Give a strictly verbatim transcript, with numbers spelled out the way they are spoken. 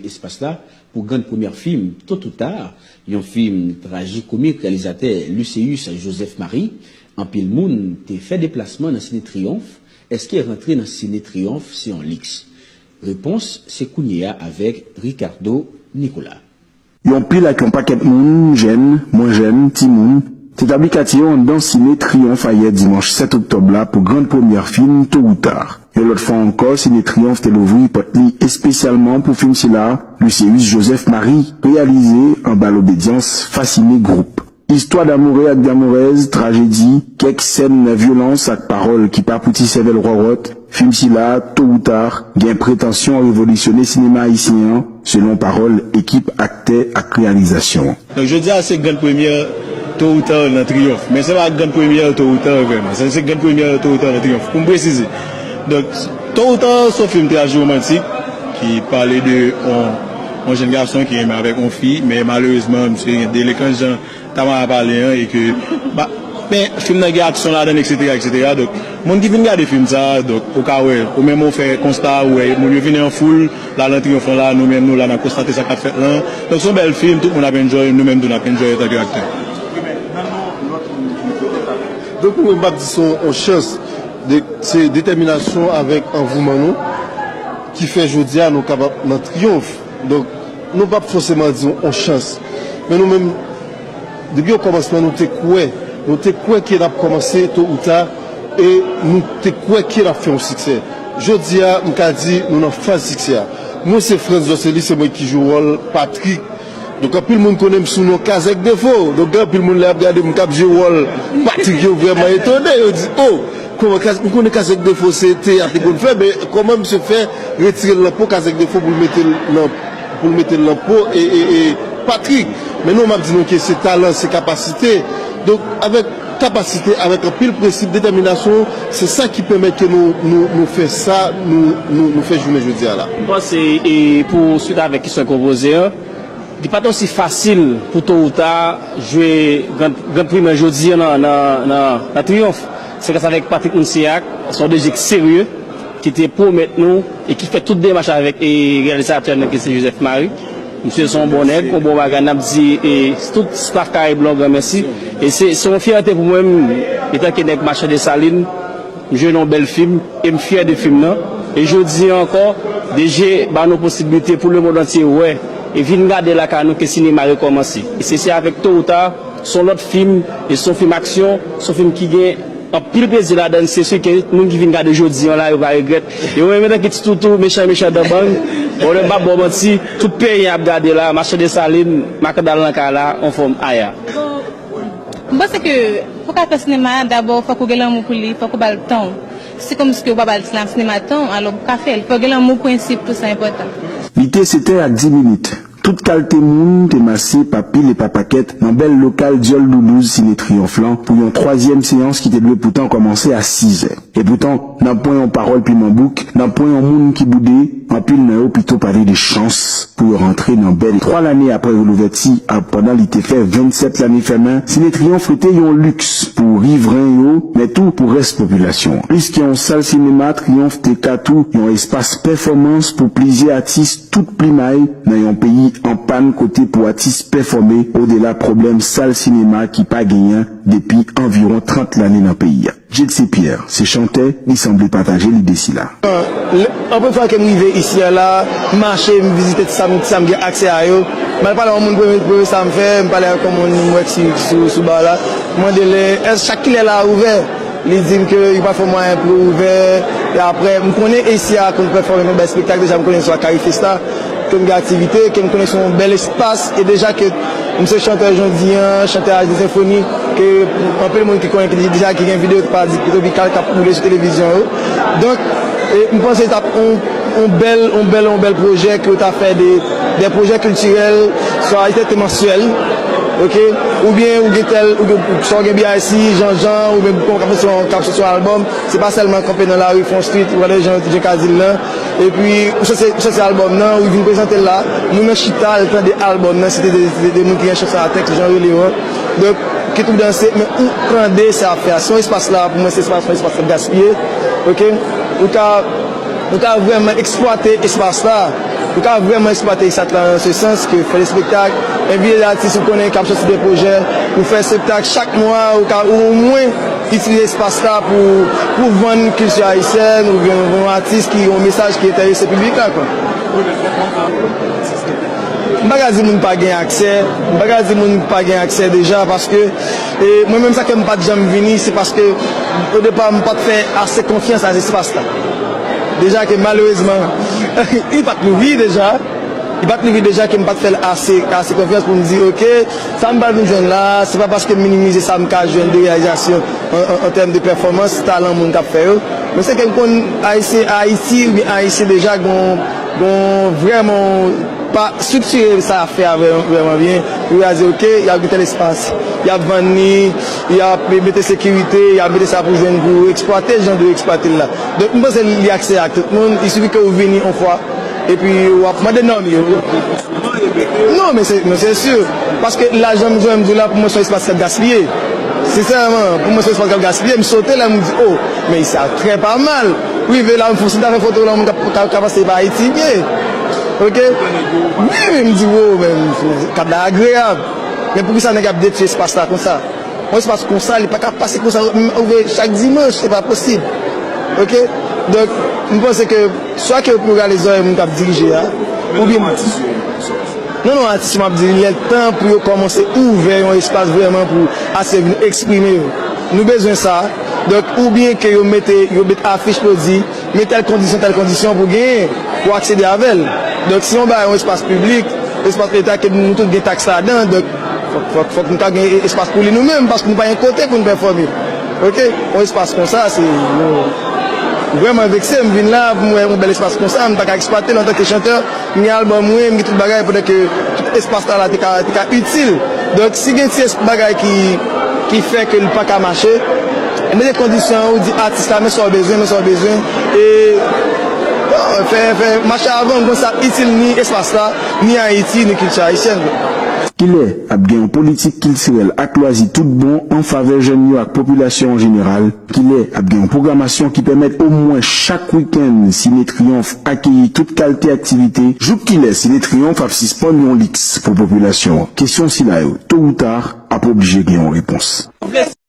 Espas la pou grann premyè fim Tot ou Ta, yon fim trajikomik reyalizatè Lucéus Joseph Marie. Anpil moun te fè deplasman nan Sine Triyonf. Èske rantre nan Sine Triyonf se yon liks? Repons se kounye a avèk Ricardo Nicolas. Yon pil ak yon pakèt moun, jèn, mwen jèn, timoun, te tabli katye yo anndan Sine Triyonf ayè dimanch sèt oktòb la pou grann premyè fim Tot ou Ta. Yon lòt fwa ankò, Sine Triyonf te louvri pòt li espesyalman pou fim sila, Lucéus Joseph Marie, reyalize anba lobedyans Fascine Group. Istwa damoure ak damourèz, trajedi, kèk sèn vyolans ak pawòl ki pa pou ti sèvèl wòwòt, fim sila, Tot ou Ta, gen pretansyon revolisyone sinema ayisyen an, selon pawòl ekip aktè ak reyalizasyon an. Donk, jodi a, se grann premyè Tot ou Ta nan Triyonf. Men se pa grann premyè Tot ou Ta vrèman. Se, se grann premyè Tot ou Ta nan Triyonf, pou m presize. Donk, Tot ou Ta, se yon fim trajikomantik ki pale de yon, yon jèn gason ki renmen avèk yon fi, men malerezman, misye gen delenkan jan Tamara pale an, e ke, ba, men, fim nan gen aksyon ladan l, etsetera, etsetera. Donk, moun ki vin gade fim sa a, donk, ou ka wè, ou menm ou fè konsta, ou wè, moun yo vini an foul, la nan Triyonf lan la, nou menm nou la, n ap konstate sa k ap fèt lan. Donk, se yon bèl fim, tout moun ap enjoy, nou menm tou n ap enjoy antanke aktè. Donk, mwen, m ap di se yon, yon chans, de, se detèminasyon avèk anvouman nou ki fè jodi a nou kapab nan Triyonf. Donk, nou p ap fòseman di yon, yon chans. Men nou menm, depi okòmansman, nou te kwè, nou te kwè ke n ap kòmanse Tot ou Ta, e nou te kwè ke n ap fè yon siksè. Jodi a, m ka di, nou nan faz siksè a. Mwen, se Frantz Dorcely, se mwen ki jwe wòl Patrick. Donk, anpil moun konnen m sou non Kazèk Defo. Donk, gen anpil moun lè y ap gade m k ap jwe wòl Patrick, yo vrèman etone. Yo di, "O, kòman Kaz-, m konnen Kazèk Defo se teyat li konn fè, men kòman misye fè retire l nan po Kazèk Defo pou l mete l nan, pou l mete l nan po e, e, e Patrick?" Men non, m ap di nou ke se talan, se kapasite. Donk, avèk kapasite, avèk anpil prensip, detèminasyon, se sa ki pèmèt ke nou, nou, nou fè sa, nou, nou, nou fè jounen jodi a la. M panse, e pou swit avèk kesyon k ap poze an, li pa t osi fasil pou Tot ou Ta jwe grann, grann premyè jodi a nan, nan, nan, nan Triyonf. Se gras avèk Patrick Mounsiak, se yon D J ki serye, ki te pwomèt nou e ki fè tout demach avèk, e, reyalizatè nou ki se Joseph Marie. Misye se yon bon nèg, yon bon bagay, n ap di, e, tout staff Karayib la yon gran mèsi. E se, se yon fyète pou mwen menm, etanke nèg Machè Desalin, m jwe nan yon bèl fim, e m fyè de fim nan. E jodi a ankò, D J ba nou posiblite pou lemonn antye wè, e vin gade lakay nou ke sinema rekòmanse. E se, se avèk Tot ou Ta, se yon lòt fim, e se yon fim aksyon, se yon fim ki gen anpil plezi ladan l, se si ke moun ki vin gade jodi a la, yo pa regrèt. E mwen menm, etanke ti toutou, mechan, mechan dan bang, bon, lè m p ap ba w manti, tout peyi ap gade la, Machè Desalin, makandal nan kay la, anfòm, aya. Bon, m panse ke pou w ka fè sinema a, dabò, fòk ou gen lanmou pou li, fòk ou ba l tan w. Si kòmsi ke ou pa ba l sinema tan w, alò ou p ka fè l. Fòk gen lanmou, prensip, tou sa enpòtan. Li te sèt è ak dis minit. Tout kalte moun te mase pa pil e pa pakèt nan bèl lokal Dyòl Doulouz Sine Triyonf lan pou yon twazyèm seyans ki te dwe poutan kòmanse a sizè. Epoutan, nanpwen yon pawòl piman bouk, nanpwen yon moun ki boude, anpil nan yo pito pale de chans pou yo rantre nan bèl. Twa lane apre louvèti, a, pandan li te fè vennsèt lane fèmen, Sine Triyonf rete yon liks pou rivren yo, men tou pou rès popilasyon an. Plis ke yon sal sinema, Triyonf te ka tou yon espas pèfòmans pou plizyè atis tout plimay nan yon peyi an pàn kote pou atis pèfòme odela pwoblèm sal sinema ki pa genyen depi anviwon trant lane nan peyi a. Jetsy Pierre, se chantè, li sanble pataje lide sila. Anpil fwa ke m rive isi a la, m mache, m vizite sa m, sa m gen aksè a yo. M al pale a yon moun premye, premye sa m fè, m pale ak yon moun m wè ki sou, sou ba la. M mande l, "Èske chak kilè la ouvè?" Li di m ke li pa fè mwayen pou l ouvè. E apre, m konnen isi a konn pèfòme, konn bay espektak deja, m konnen sou Akari Festa, ke m gen aktivite, ke m konnen se yon bèl espas, e deja ke m se chantè jodi an, chantè Haiti Symphony, ke anpil moun ki konnen ki deja ki gen videyo pa di Tropikal k ap woule sou televizyon yo. Donk, e m panse l t ap yon, yon bèl, yon bèl, yon bèl pwojè ke yo ta fè de, de pwojè kiltirèl, swa li te, te mansyèl, oke? Oubyen ou gen tèl, ou gen, swa ou gen B I C, Jean Jean, oubyen kòman k ap soti yon, k ap soti yon albòm, se pa sèlman kanpe nan lari, fè yon street, ou gade jan yo te ka di l lan. Epi, ou sanse, ou sanse albòm nan, ou vin prezante l la, moun nan chita, l tande albòm nan, se te de, de, de moun ki gen chans a tèks, jan rele yo an. Donk, kit ou danse, men ou tande sa ap fè a. Se yon espas la, pou mwen, se espas, yon espas k ap gaspiye. Oke? Ou ka, ou ka vrèman eksplwate espas la. Nou ka vrèman eksplwate espas la nan se sans ke fè de espektak, envite atis ou konnen k ap sòti de pwojè, ou fè espektak chak mwa, ou ka ou omwen itilize espas la pou, pou vann kilti ayisyèn oubyen yon atis ki yon mesaj ki enterese piblik la, kwa. M pa ka di moun pa gen aksè, m pa ka di moun pa gen aksè deja, paske, e, mwen menm sa ke m pa t janm vini, se paske, o depa, m pa t fè ase konfyans a espas la. Deja ke malerezman, li pa t louvri deja, li pa t louvri deja ke m pa t fè l ase, ase konfyans pou m di, oke, sa m pral vin jwenn la, se pa paske m minimize sa m ka jwenn de reyalizasyon an, an, an tèm de pèfòmans, talan moun k ap fè yo. Men se ke m konn Ayisyen, Ayiti oubyen Ayisyen deja gon, gon vrèman pa estriktire sa y ap fè a vrèman, vrèman byen. Yo va di, oke, y ap gen tèl espas, y ap vann li, y ap mete sekirite, y ap mete sa pou jwenn pou eksplwate jan de eksplwate l la. Donk, m panse li aksè ak tout moun, il suffit ke ou vini yon fwa, epi w ap mande nòm yo. Non, men se, men se si. Paske lajan m jwenn m di w la, pou mwen, se yon espas k ap gaspiye. Sensèman, pou mwen, se yon espas k ap gaspiye. M sote la, m di, o, men isi a trè pa mal. Rive la, m fè, si m ta fè foto la, moun ka, ka, ka panse pa Ayiti m ye. Oke? Wi, men m di, wo, men kad la agreyab. Men poukisa nèg ap detwi espas la konsa? Yon espas konsa, li pa ka pase konsa, m, ouvè chak dimanch, se pa posib. Oke? Donk, m panse ke swa ke yo pou yo rale zòrèy moun k ap dirije a, oubyen. Non, non, atis yo m ap di, lè tan pou yo kòmanse ouvè yon espas vrèman pou atis vin eksprime yo. Nou bezwen sa. Donk, oubyen ke yo mete, yo met afich pou yo di, men tèl kondisyon, tèl kondisyon pou genyen, pou aksede avè l. Donk, si yon bagay, yon espas piblik, espas leta ke nou tout gen taks ladan, donk, fòk, fòk, fòk nou ka gen espas pou li nou menm, paske nou pa gen kote pou nou pèfòme. Oke? Yon espas konsa, se, nou, vrèman vekse, m vin la, pou m wè yon bèl espas konsa, m pa ka eksplwate l antanke chantè, m gen albòm mwen, m gen tout bagay, pandan ke tout espas la, la te ka, te ka itil. Donk, si gen ti es-, bagay ki, ki fè ke l pa ka mache, mete kondisyon an, ou di atis la, men sa w bezwen, men sa w bezwen. E, bon, fè, fè mache avan, konsa itil ni espas la, ni Ayiti, ni kilti ayisyèn. Kilè ap gen yon politik kiltirèl ak lwazi tout bon an favè jèn yo ak popilasyon an jeneral? Kilè ap gen yon pwogramasyon ki pèmèt omwen chak wikenn Sine Triyonf akeyi tout kalte aktivite? Jouk kilè Sine Triyonf ap sispann yon liks pou popilasyon an? Kesyon sila yo, to ou ta, ap oblije gen yon repons.